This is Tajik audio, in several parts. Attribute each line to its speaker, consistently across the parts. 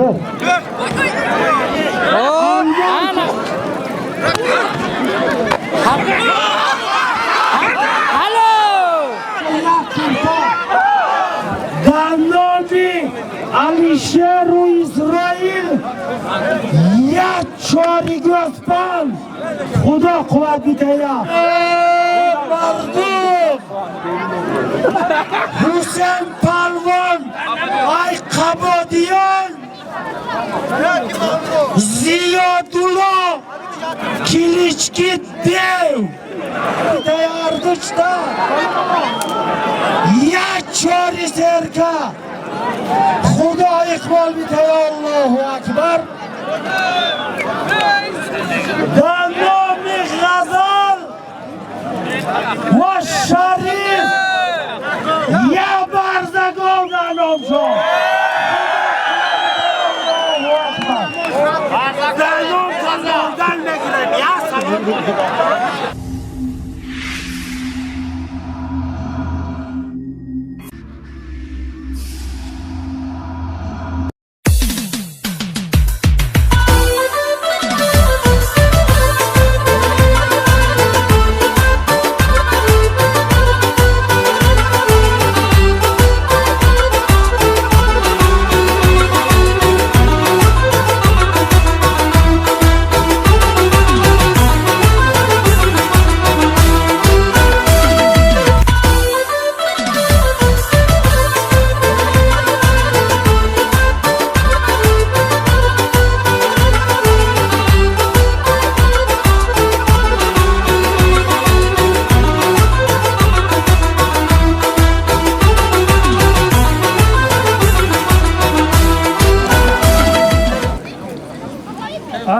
Speaker 1: Ду. Ба номи Алишеру Исроил як чори гӯспанд, Худо қувват бидая. Мардум, Ҳусен палвон ай Қабодиён, Зиёдулло Килички дев ардучта як чори серка, Худо иқбол бидая. Аллоҳу акбар. Ба номи Ғазал ва Шариф як барзагов дар номшон. Аллоҳу акбар.
Speaker 2: Дар ном мондан мегирем, я салом.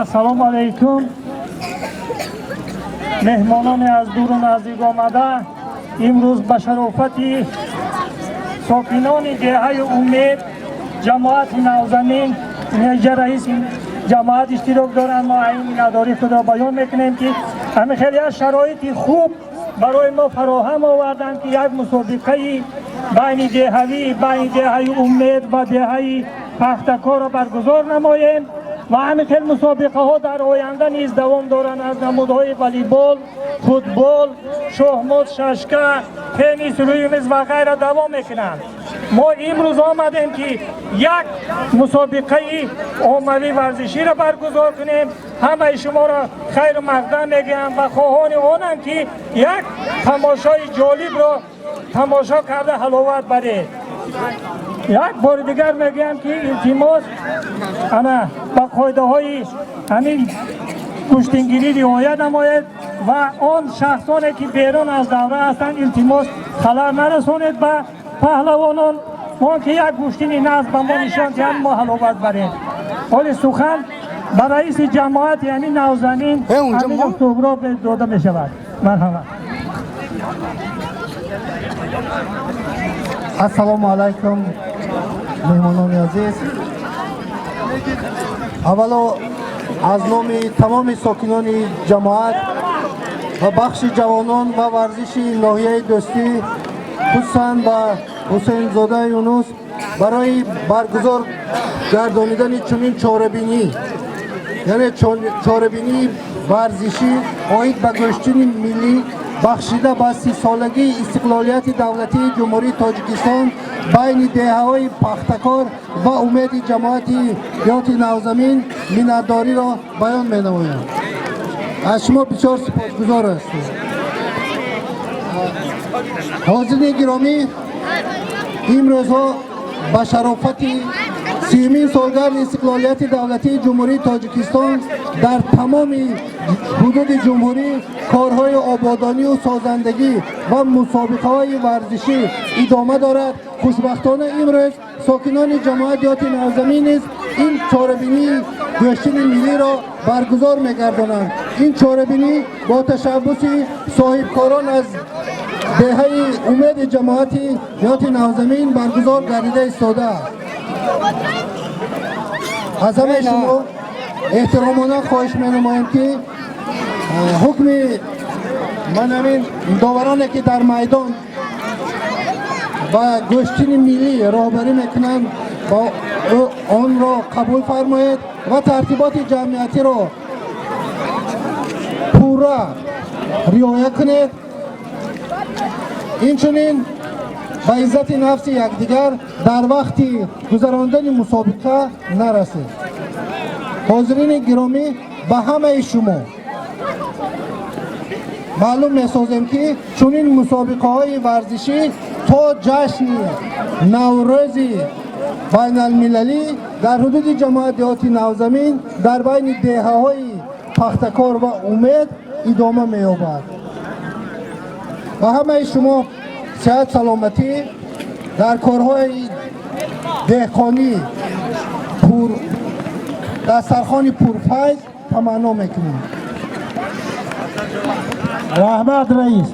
Speaker 3: Ассалому алайкум, меҳмонони аз дуру наздик омада. Имрӯз ба шарофати сокинони деҳаи Умед, ҷамоати Навзамин, инҷа раиси ҷамоат иштирок доранд, мо ин миннатдории худро баён мекунем, ки ҳамин хеле як шароити хуб барои мо фароҳам оварданд, ки як мусобиқаи байни деҳавӣ, байни деҳаи Умед ва деҳаи Пахтакорро баргузор намоем. Ва ҳамин хел мусобиқаҳо дар оянда низ давом доранд, аз намудҳои волейбол, футбол, шоҳмот, шашка, теннис рӯи миз ва ғайра давом мекунанд. Мо имрӯз омадем, ки як мусобиқаи оммавӣ варзиширо баргузор кунем. Ҳамаи шуморо хайру мақдам мегӯям ва хоҳони онам, ки як тамошои ҷолибро тамошо карда ҳаловат баред. Як бори дигар мегӯям, ки илтимос, ана ба қоидаҳои ҳамин гӯштингирӣ риоя намоед ва он шахсоне, ки берун аз давра ҳастанд, илтимос, халал нарасонед ба паҳлавонон, он ки як гӯштини нағз ба мо нишон диҳанд, мо ҳаловат барем. Ҳоли сухан ба раиси ҷамоати ҳамин Навзамин Аминов Туғро дода мешавад. Марҳамат.
Speaker 1: Ассалому алайкум, меҳмонони азиз. Аввало аз номи тамоми сокинони ҷамоат ва бахши ҷавонон ва варзиши ноҳияи Дӯстӣ, хусусан ба Ҳусейнзода Юнус барои баргузор гардонидани чунин чорабинӣ, яъне чорабинии варзишӣ оид ба гӯштини миллӣ, бахшида ба 30-солагии истиқлолияти давлатии Ҷумҳурии Тоҷикистон, байни деҳаҳои Пахтакор ва Умеди ҷамоати деҳоти Навзамин миннатдориро баён менамоям. Аз шумо бисёр сипосгузор ҳастем. Ҳозирини гиромӣ, имрӯзҳо ба шарофати 30-умин солгарди истиқлолияти давлатии Ҷумҳурии Тоҷикистон дар тамоми ҳудуди ҷумҳурӣ корҳои ободонию созандагӣ ва мусобиқаҳои варзишӣ идома дорад. Хушбахтона, имрӯз сокинони ҷамоат деҳоти Навзамин низ ин чорабинии гӯштини миллиро баргузор мегардонанд. Ин чорабинӣ бо ташаббуси соҳибкорон аз деҳаи Умеди ҷамоати деҳоти Навзамин баргузор гардида истодааст. Аз ҳамаи шумо эҳтиромона хоҳиш менамоем, ки ҳукми ман ҳамин довароне, ки дар майдон ба гӯштини миллӣ роҳбарӣ мекунанд, ба Онро қабул фармоед ва тартиботи ҷамъиятиро пурра риоя кунед. Инчунин ба иззати нафси якдигар дар вақти гузарондани мусобиқа нарасед. Ҳозирини гиромӣ, ба ҳамаи шумо маълум месозем, ки чунин мусобиқаҳои варзишӣ то ҷашни Наврӯзи байналмилалӣ дар ҳудуди ҷамоати деҳоти Навзамин дар байни деҳаҳои Пахтакор ва Умед идома меёбад. Ба ҳамаи шумо сиҳат, саломатӣ, дар корҳои деҳқонӣ пур дастархони пурфайз таманно мекунем.
Speaker 3: Раҳмат, раис.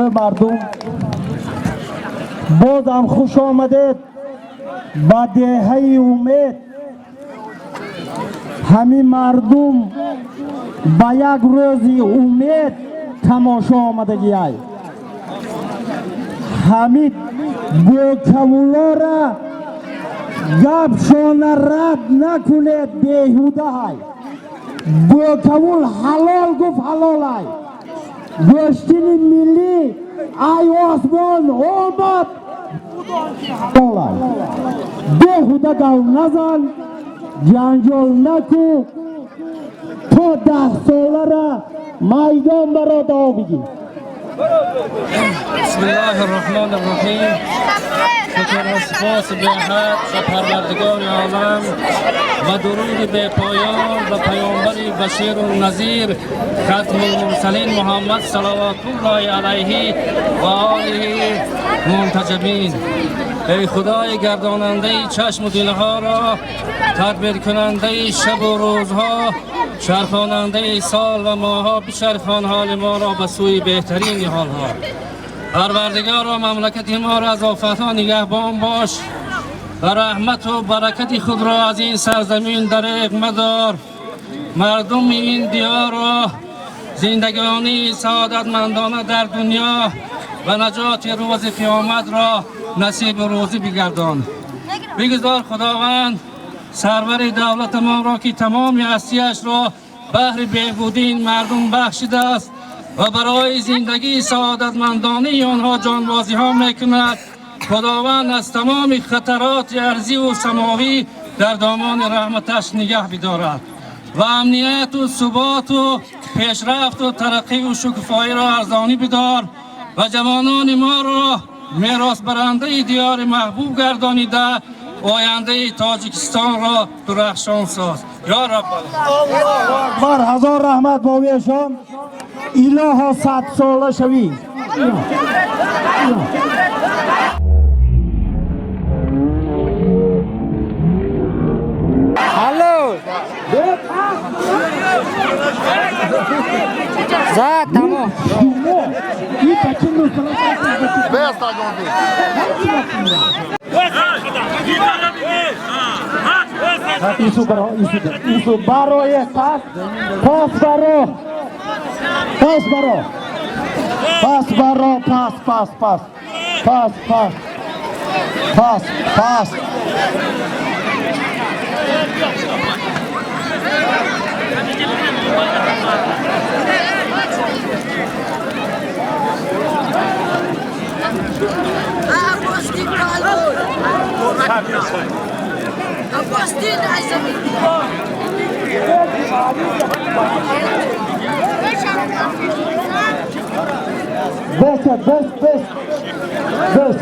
Speaker 3: Ӯ мардум, бозам хуш омадед ба деҳаи Умед. Ҳамин мардум ба як рӯзи умед тамошо омадагиай. Ҳамин бокавулора гапшона рад накунед, беҳудаҳай. Бокавул ҳалол гуфт, ҳалолай. Гӯштини миллӣ ай осмон омад, ҳалолай. Беҳуда гав назан, ҷанҷол наку, то 10 солара майдон баро даво бигир.
Speaker 4: بسم الله الرحمن الرحیم. شکر و سپاس بی حد به پروردگار عالم و درود به پایان و پیامبر بشیر و نذیر، ختم المرسلین محمد صلوات الله علیه و آله منتجبین. ای خدای گرداننده چشم و دلها را، تدبیر کننده شب و روزها، چرخاننده سال و ماهها، بچرخان حال ما را به سوی بهترین حالها. پروردگارا، مملکت ما را از آفتها نگهبان باش و رحمت و برکت خود را از این سرزمین دریغ مدار. مردم این دیار را زندگانی سعادتمندانه در دنیا و نجات روز قیامت را نصیب روزی بگردان. بگذار خداوند سرور دولت ما را که تمام هستیش را بهر بهبودی این مردم بخشیده است و برای زندگی سعادتمندانه آنها جانبازی ها میکند، خداوند از تمام خطرات ارضی و سماوی در دامان رحمتش نگه بدارد و امنیت و ثبات و پیشرفت و ترقی و شکوفایی را ارزانی بدار و جوانان ما را میراث برنده دیار محبوب گردانیده، آینده تاجیکستان را درخشان ساز یا رب.
Speaker 3: Акбар! Ҳазор раҳмат, бовиашон. Илоҳо, 100 сола шавӣ.
Speaker 5: Алло! Зад, тамом.
Speaker 3: Шумо ин ба чӣ нусра? Ису баро, ису, ису барое, пас, пас баро, пас баро, пас баро, пас, пас, пас, пас, пас, пас, пас.
Speaker 6: Agustin Kalbur. Agustin Azami.
Speaker 3: Бес, бес, бес, бес, бес.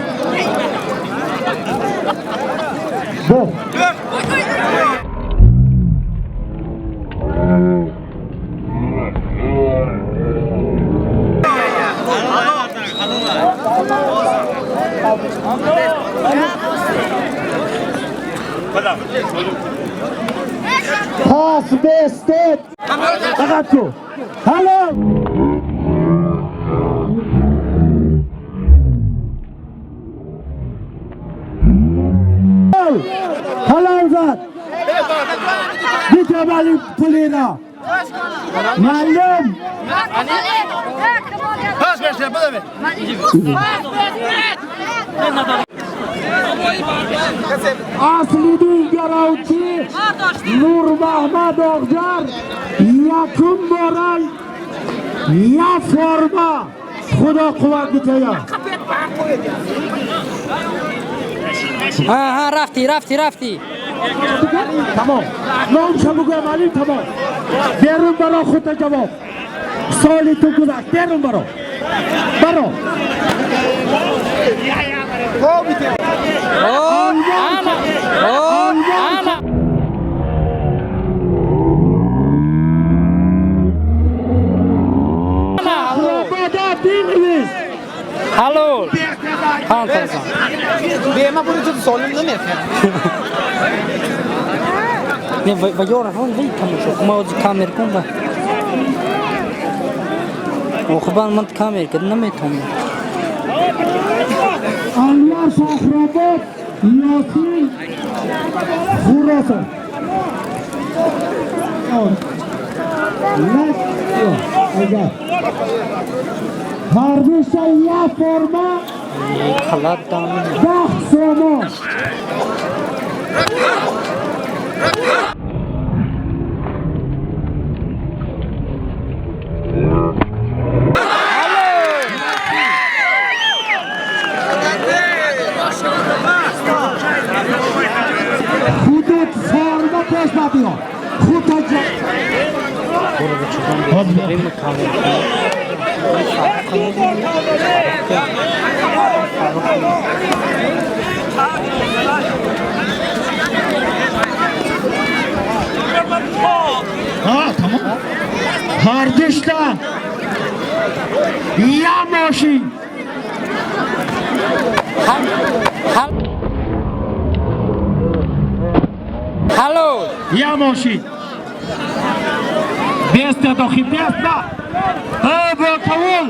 Speaker 3: Пас бестед, фақат ку ҳалол. Ҳалол зад. Битабали пулина муаллим.
Speaker 2: Пас беште, бадави.
Speaker 1: Аслидин Гараучи Нурмаҳмад Оғҷар якум бора як форма. Худо қувват битая.
Speaker 5: Аҳа, рафтӣ, рафтӣ, рафтӣ.
Speaker 1: Тамом. Номша бугӯям, Алим, тамом. Берун баро, худта ҷавоб. Соли ту гузашт. Берун баро. Баро.
Speaker 5: О, ана! О, ана!
Speaker 1: Робота бинавис.
Speaker 5: Ҳалол. 5000.
Speaker 7: Бема borde inte солим намефем.
Speaker 5: Не, ва ёра рон ви тамошо. Ма ози камер кун ба. Охибан ман камер кад наметонам.
Speaker 1: Анвар Фахробод Ёсин Хуросов. Ҳардуша як форма
Speaker 5: Халат дам.
Speaker 1: 10 сомон. Худат форма пеш бабиё. Худат
Speaker 5: Рим камер кун.
Speaker 1: Ҳа, тамом. Ҳардушта як мошин.
Speaker 5: Ҳалол.
Speaker 1: Як мошин. Беста дохи беста. Ҳа, бо кавул.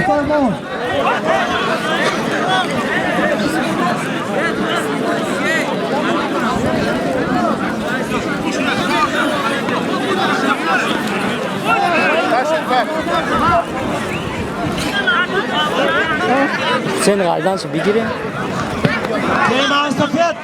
Speaker 1: Сомон.
Speaker 5: Сен ғалданшо бигирем.
Speaker 1: Сафед.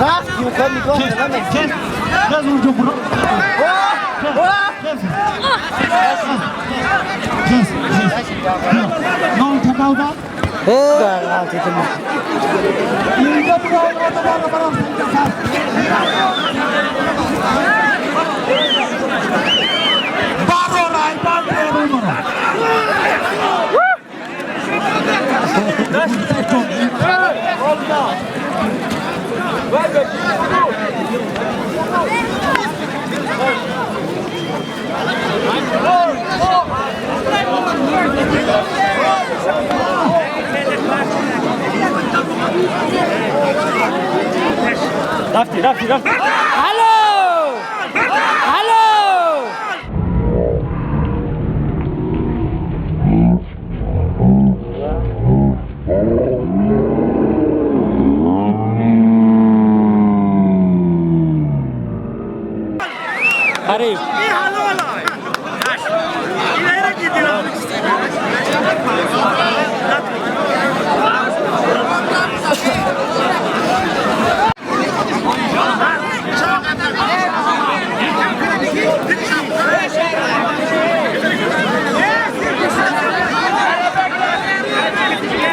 Speaker 7: Рафт, юка нигоҳ намекунад.
Speaker 1: Хез унҷо буро. Хез. Хез. Ном табалда.
Speaker 5: Дар ғалтидим.
Speaker 1: Инҷо буро, бара бара. Баро райбан берун баро.
Speaker 3: Рафти, рафти, рафти.
Speaker 5: Ҳалол! Ҳалол! Қариб.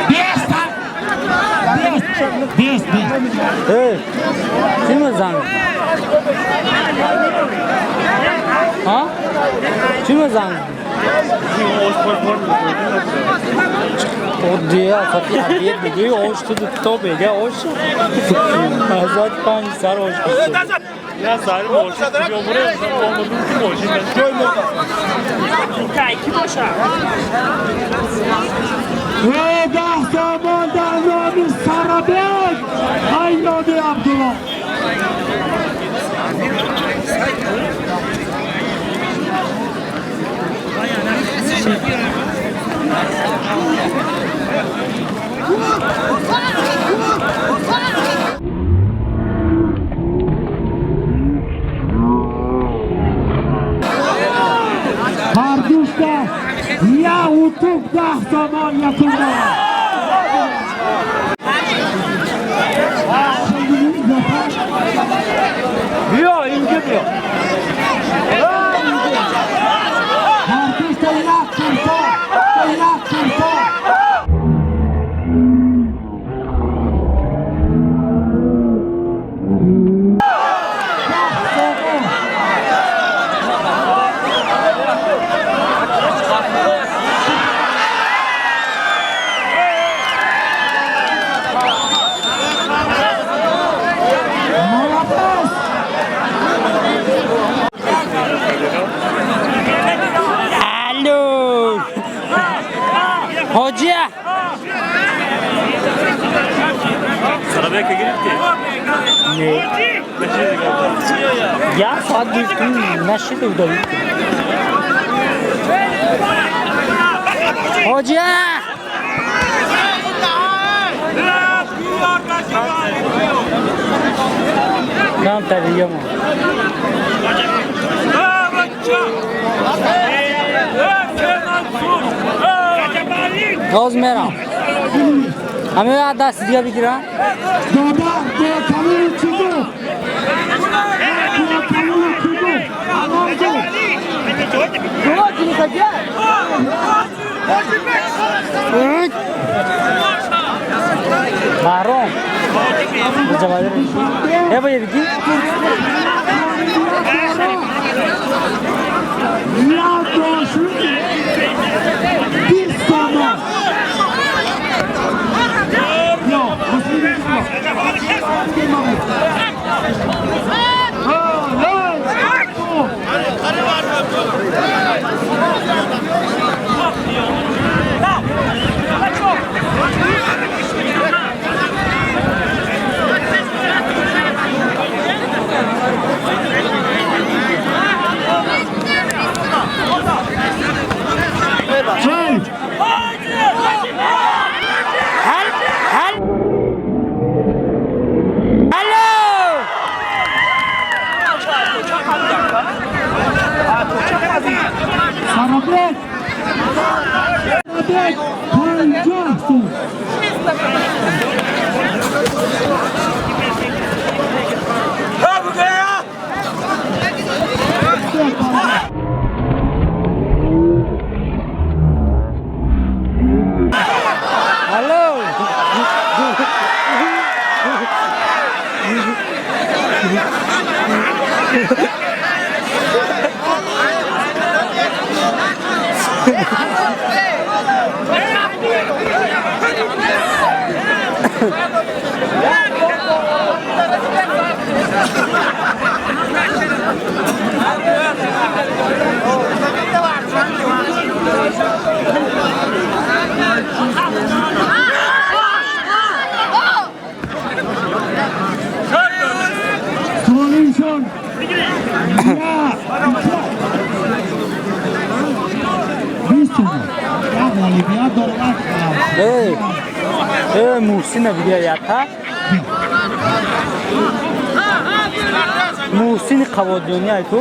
Speaker 1: Беста. Бест, бест, бест.
Speaker 5: Э, чӣ мезанӣ? Ҳа? Чӣ мезанӣ? Оддия, сати обед бигӯи ош ту то бега ош. Аз соати 5 сар ош бихӯр.
Speaker 3: Я сари мошин куҷо бурем? Омадум ки мошин ҷой мода. Ки боша?
Speaker 1: Э, 10 сомон дар номи Сарабек Айноди Абдулло. Мабрук, 10 сомон якум бор.
Speaker 5: Биё, инҷо биё.
Speaker 1: Артист як курта, як курта.
Speaker 5: Алло! Ҳоҷия!
Speaker 8: Сарабека гирифтӣ?
Speaker 5: Не. Як соат гирифтум, нашида удалить. Ҳоҷия! Камтар дига мо. Боз мерам. Ҳамин як даст дига бигирам.
Speaker 1: Додар камили чӣ гуфт? Камили чӣ гуфт? Амон гуфт.
Speaker 5: Баҳром. Э, боя бигӣ?
Speaker 1: Як 20 сомон. Ё,
Speaker 5: Алло!
Speaker 1: Сарабек! Сарабек! 50 сум.
Speaker 5: Алло!
Speaker 1: Солимшон! Я! 20 сомон. Як ғолибият дорад.
Speaker 5: Эй! Э, Муҳсина бигира якка. Муҳсини Қаводиёни ай ту?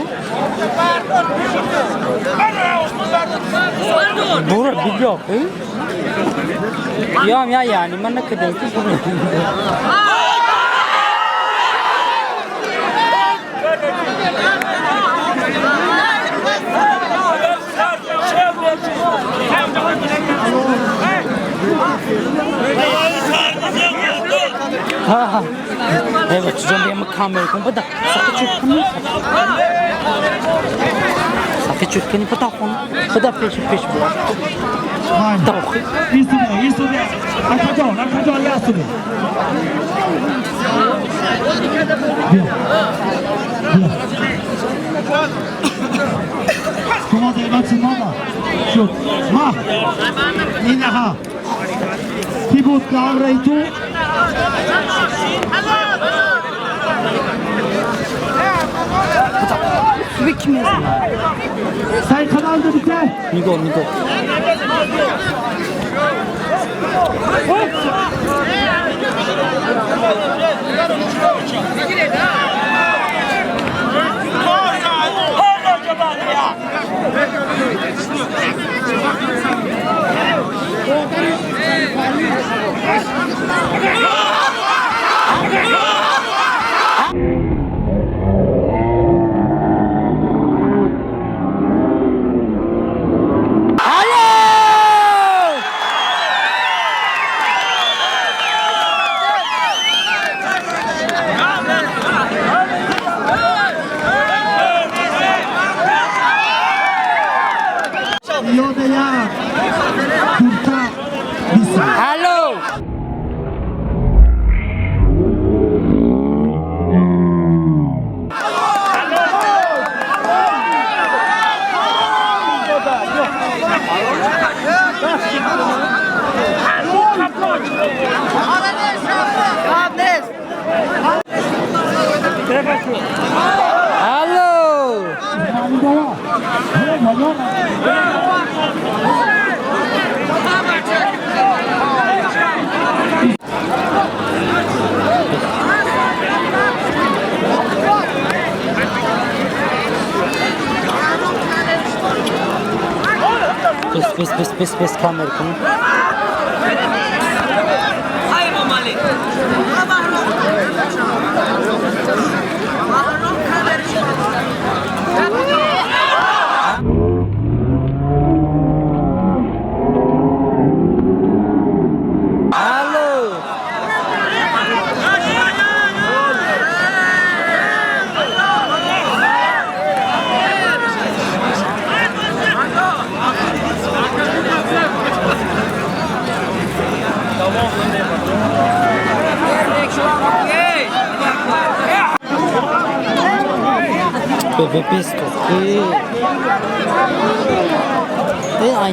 Speaker 5: Бура биги охи. Ём я яъни ман накардам ки. ха Э, бачаҷон, бия, камера кун, бада. Сафед чук кунӣ. Сафед чук кунӣ, бада хон. Бада пеш пеш бура. Охи.
Speaker 1: Истуде, истуде. Акаҷон, акаҷон, ястуде. Биё. Биё. Шумо займатся мама. Шуд. Ма. Инаҳа. Кӣ буд давраи ту?
Speaker 5: Ки мезанад?
Speaker 1: Сайқаланди бите.
Speaker 5: Нигоҳ, нигоҳ. Алло! بس بس بس بس بس کامر کن.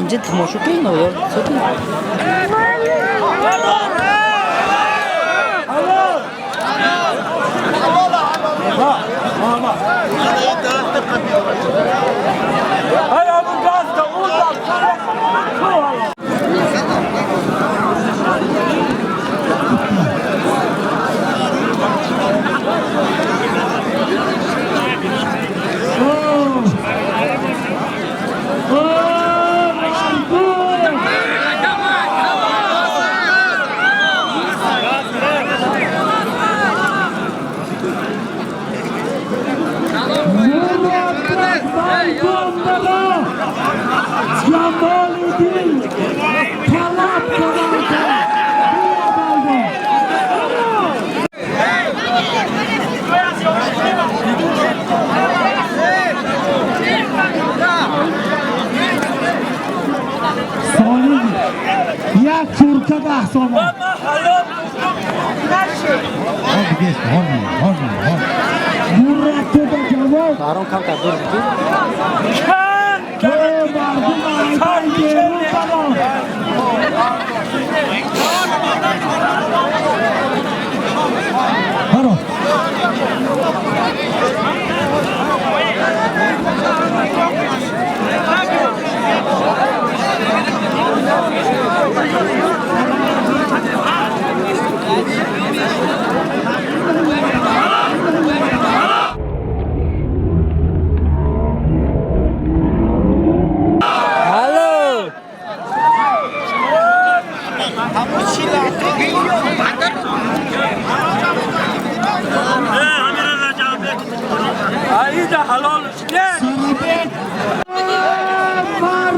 Speaker 5: اینجا تماشا کنید یا
Speaker 1: یک چرکه 10 سومون.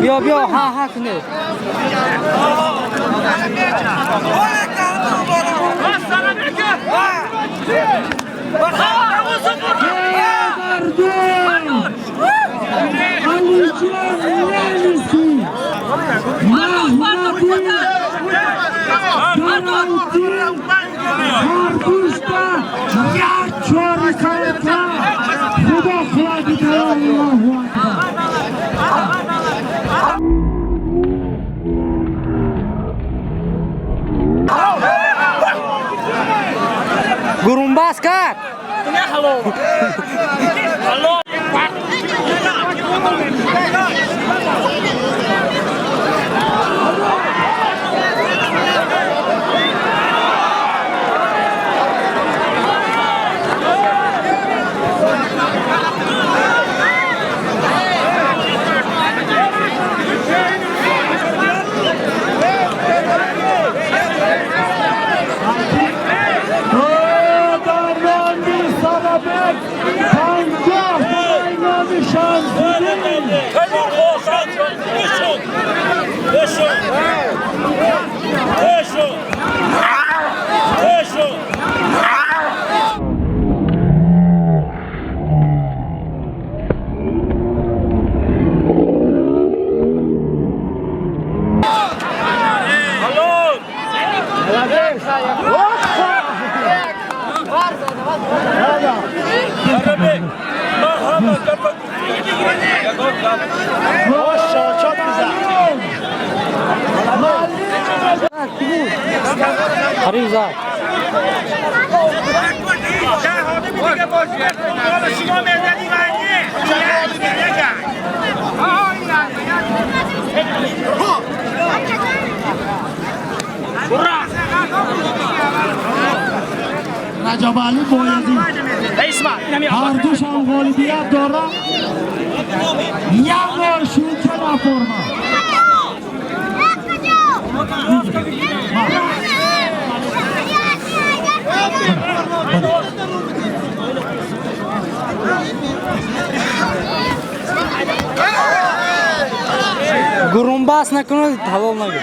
Speaker 5: بیا بیا ها ها کنه. Gurumbas kak.
Speaker 3: Halo. Halo.
Speaker 1: Раҷаб Алӣ Боязид ҳардушам ғолибият дорад. Як бор шӯча наформа.
Speaker 5: Гурумбас накунад, ҳалол нагӯ.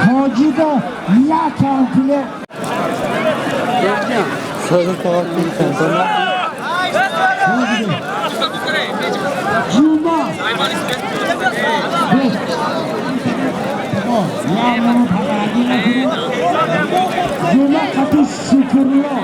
Speaker 5: Ҳоҷида як ампуле. Ҷума Ҷума қати Шукрулло.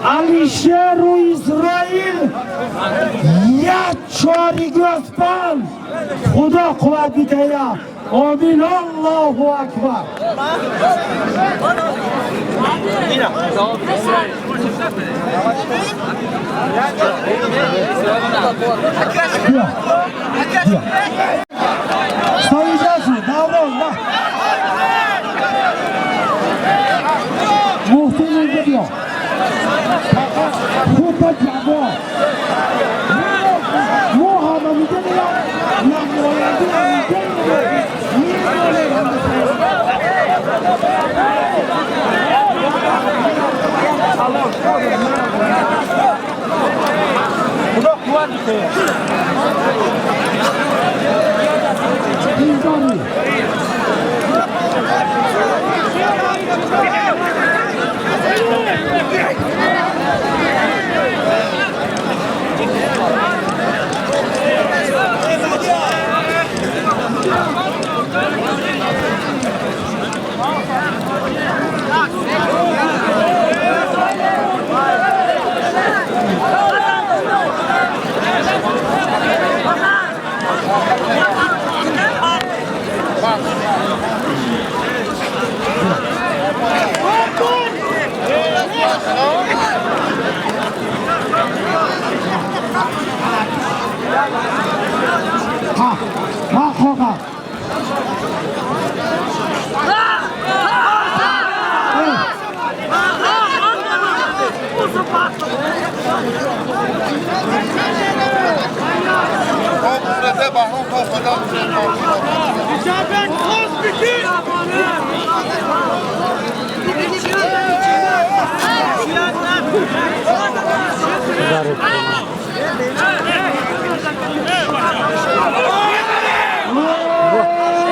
Speaker 3: Алишеру Исроил як чори гӯспанд, Худо қувват бидиҳад. Омин. Аллоҳу акбар.
Speaker 1: Стоиҷасу даврон на Муҳсин, инҷа биё. Хуба ҷавоб. Мо ҳама мидонем, намоянди мидонем.
Speaker 3: Худо қувват бидиҳад.
Speaker 1: Пиндорӣ. ҳа ҳа хоҳа.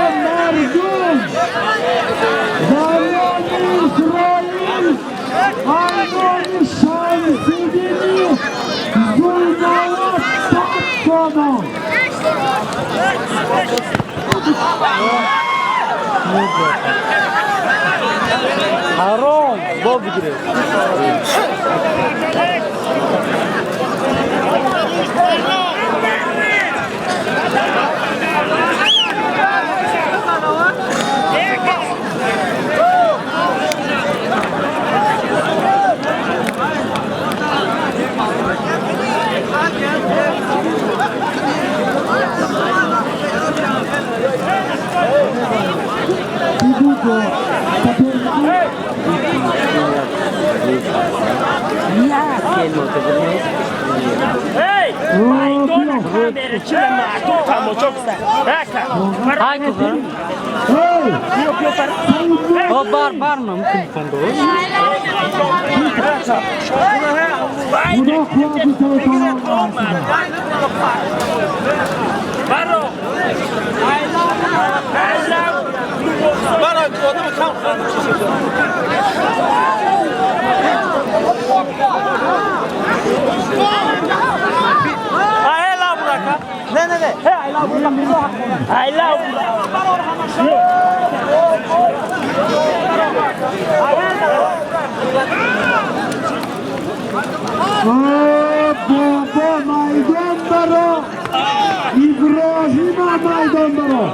Speaker 1: Мардум, занони Исроил, айнони Шамсиддини Зулмават сад сомон.
Speaker 5: Ҳаром бо бигиред. Бар бар мумкин
Speaker 1: بابا میدان برا ابراهیم میدان برا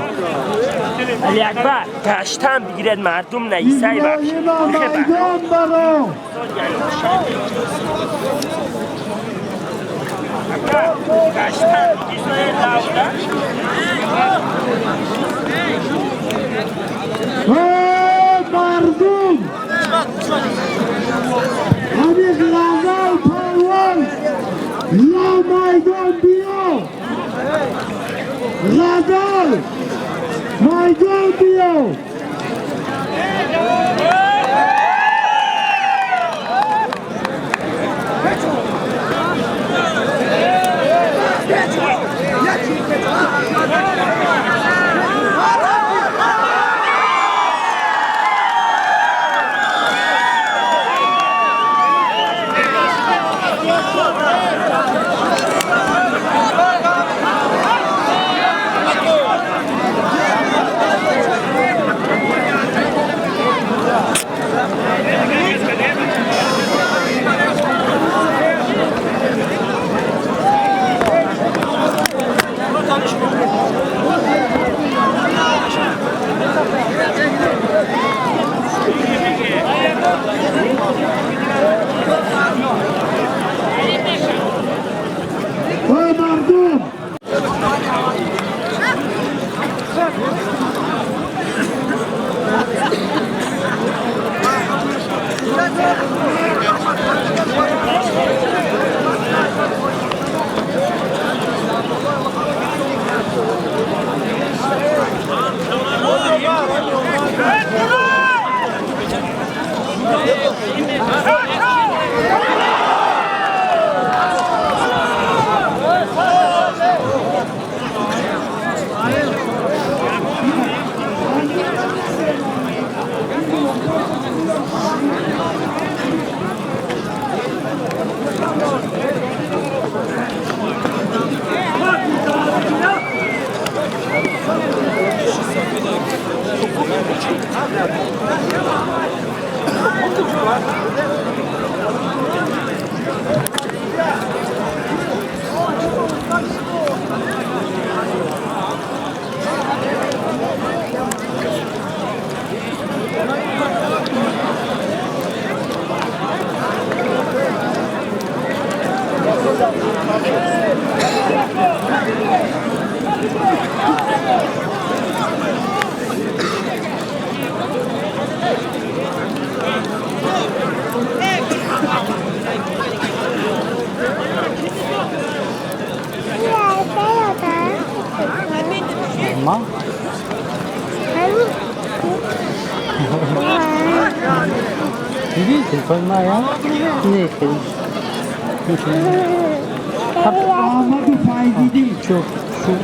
Speaker 2: علی اکبر گشتم بگیرد مردم نیسای
Speaker 1: ابراهیم میدان برا مردم Майдон биё! Ғазал! Майдон биё!
Speaker 5: دیدی تلفن ما یا؟ نه خیلی.
Speaker 1: آمد فایدیدی
Speaker 5: چوب چوب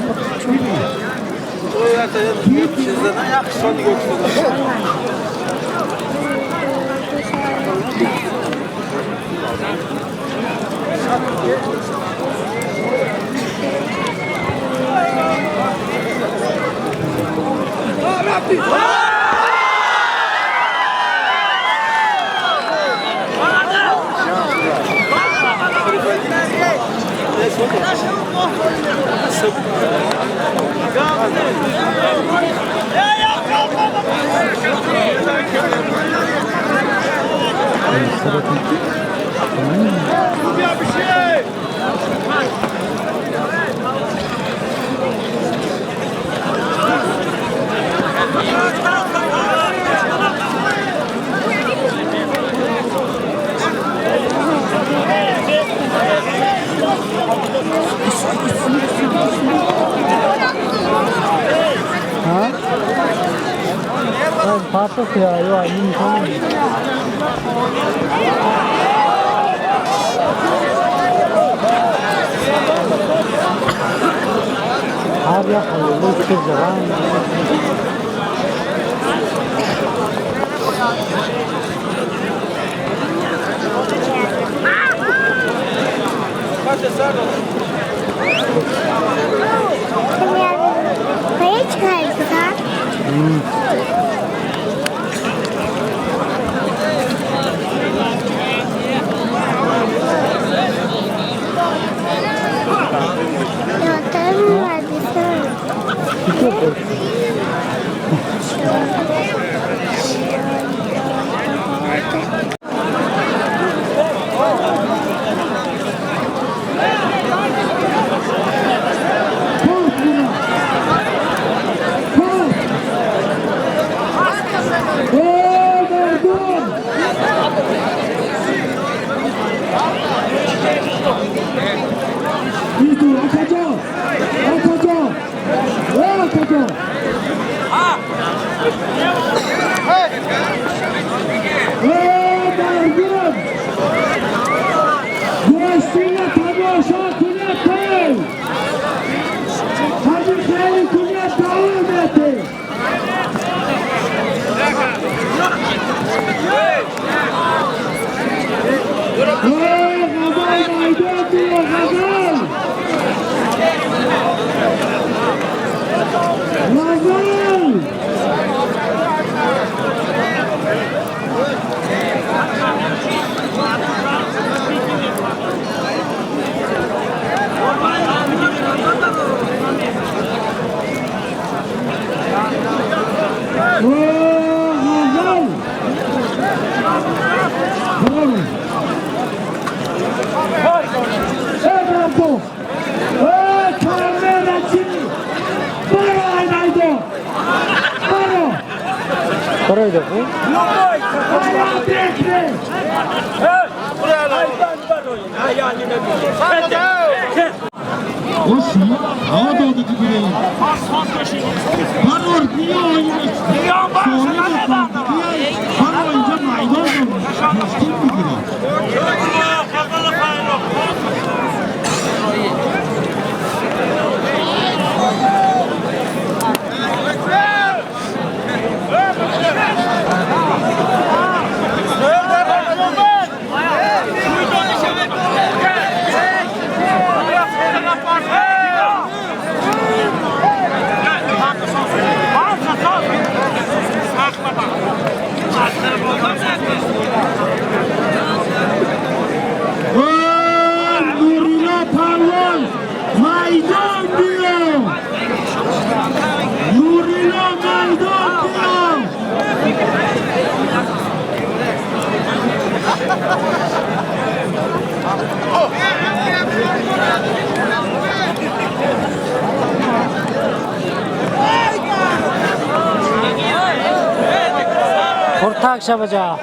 Speaker 5: خورتاک شبجا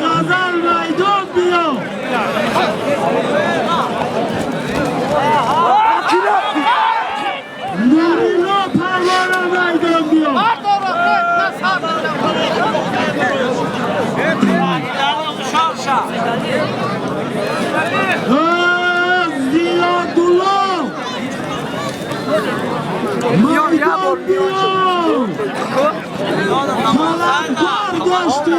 Speaker 2: غزل میدان بیا نوریلا پروانه میدان بیا زیادالله میدان بیا طلبکار داشتی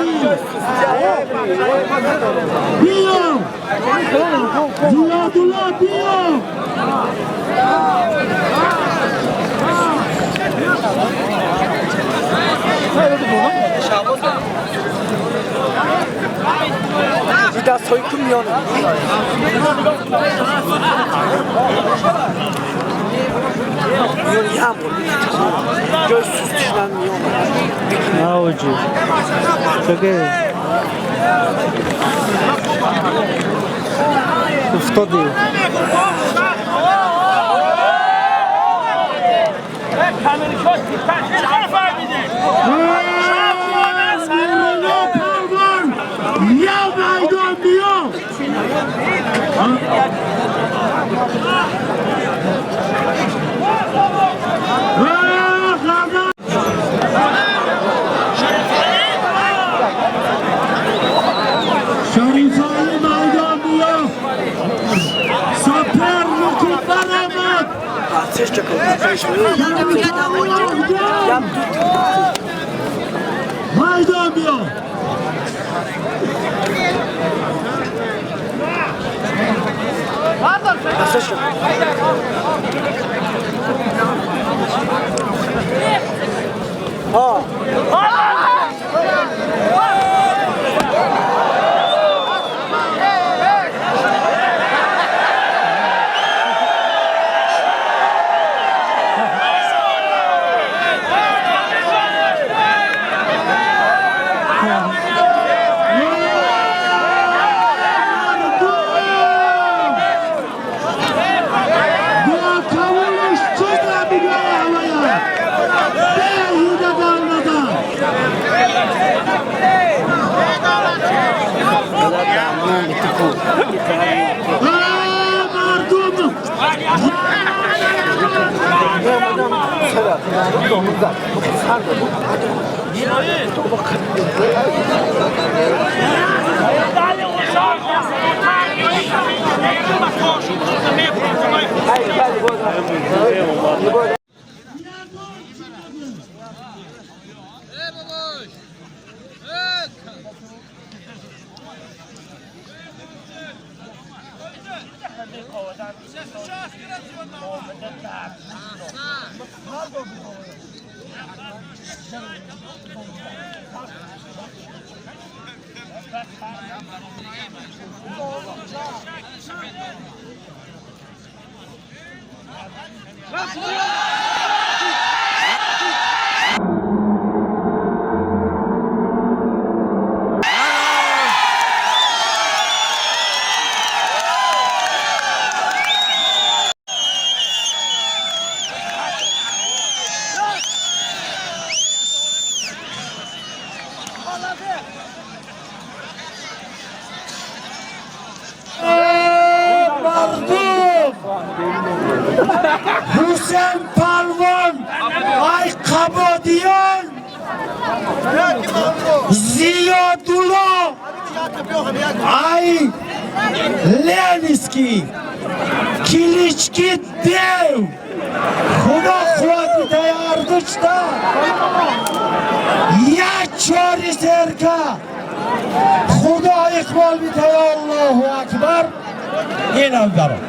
Speaker 2: بیا زیادالله بیا
Speaker 7: دست های که میانه میانه هم جای سوستشنن میانه
Speaker 5: نه اوجی افتادی
Speaker 2: شریفای میدان بیا سپر نکن برآمد میدان بیا
Speaker 3: آدم
Speaker 2: حسین پلوان ای قبادیان زیادولا ای ленинский کلیچکی دیو خدا قوت بده اردوچتا یک چاری سرکه خدا اقبال بده الله اکبر اینم برام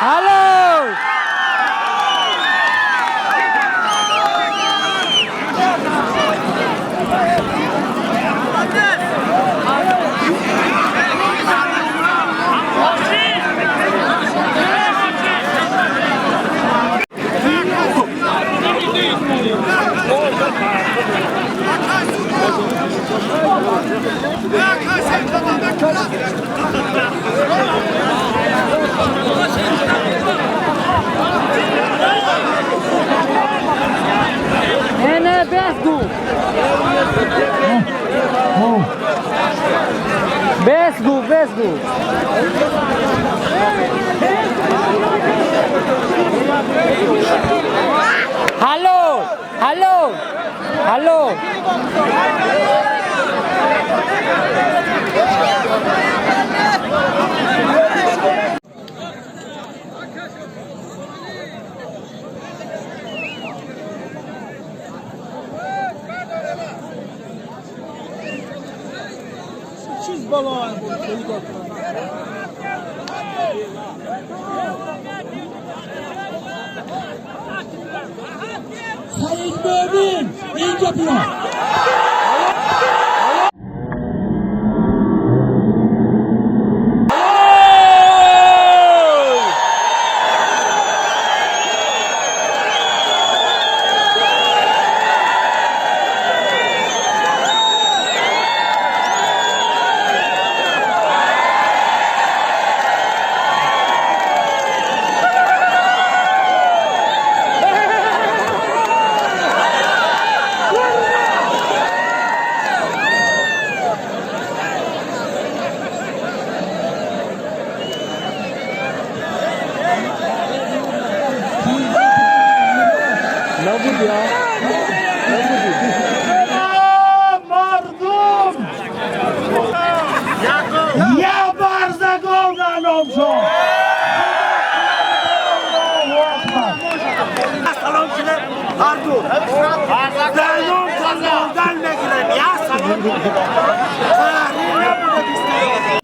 Speaker 5: Hello! انا باسجو باسجو باسجو هلو هلو هلو
Speaker 2: سعید ببین اینجا بیا مردم یا برزگان اعلام شد.
Speaker 7: سلام کنه هر دو زنان تا مردن میگیرن یا سلام قهری نبوده بیسته.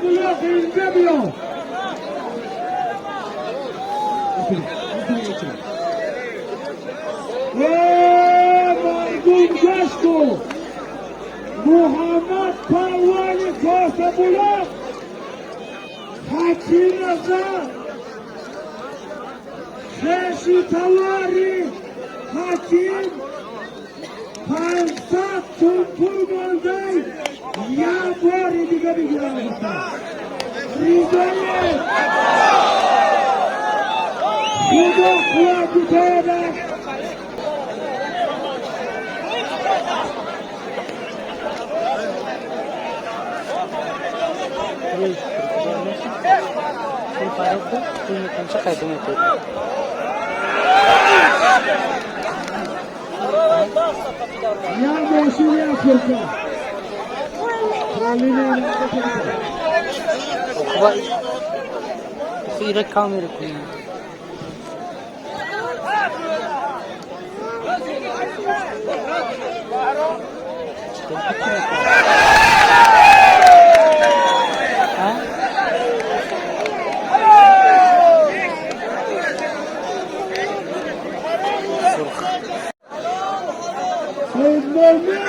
Speaker 7: Косабулоқ инҷа биё. Мардум гашт ку. Муҳаммад Палвани Косабулоқ ҳаким назар хеши тавари ҳаким 500 сум пул мондай як бори дига бигирам гуфта. Ризоед Худо қувват битояд. Як мошин як фирқа. Саид Мӯмин.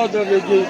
Speaker 5: Дода беги.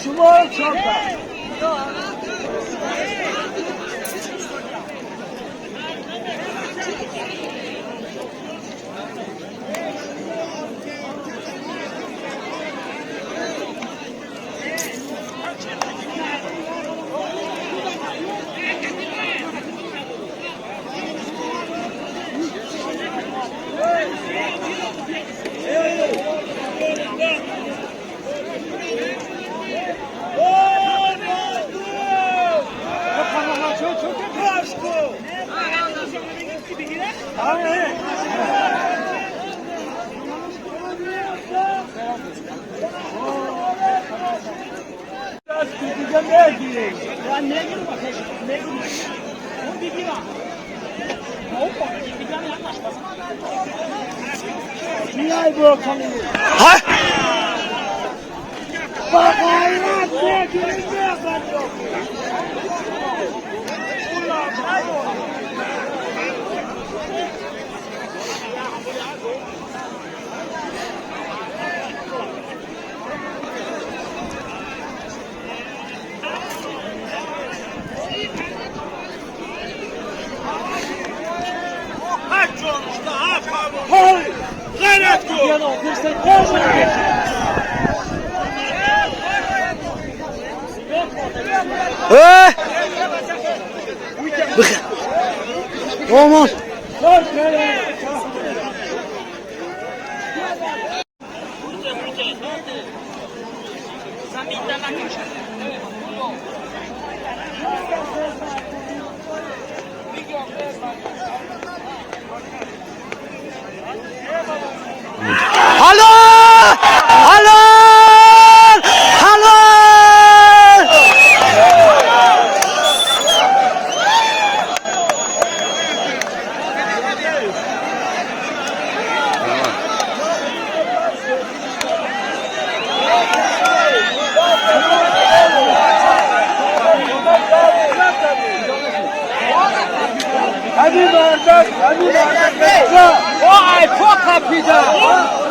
Speaker 7: Шумо чорта.
Speaker 2: Oh!
Speaker 7: Oh, I fuck up, Peter!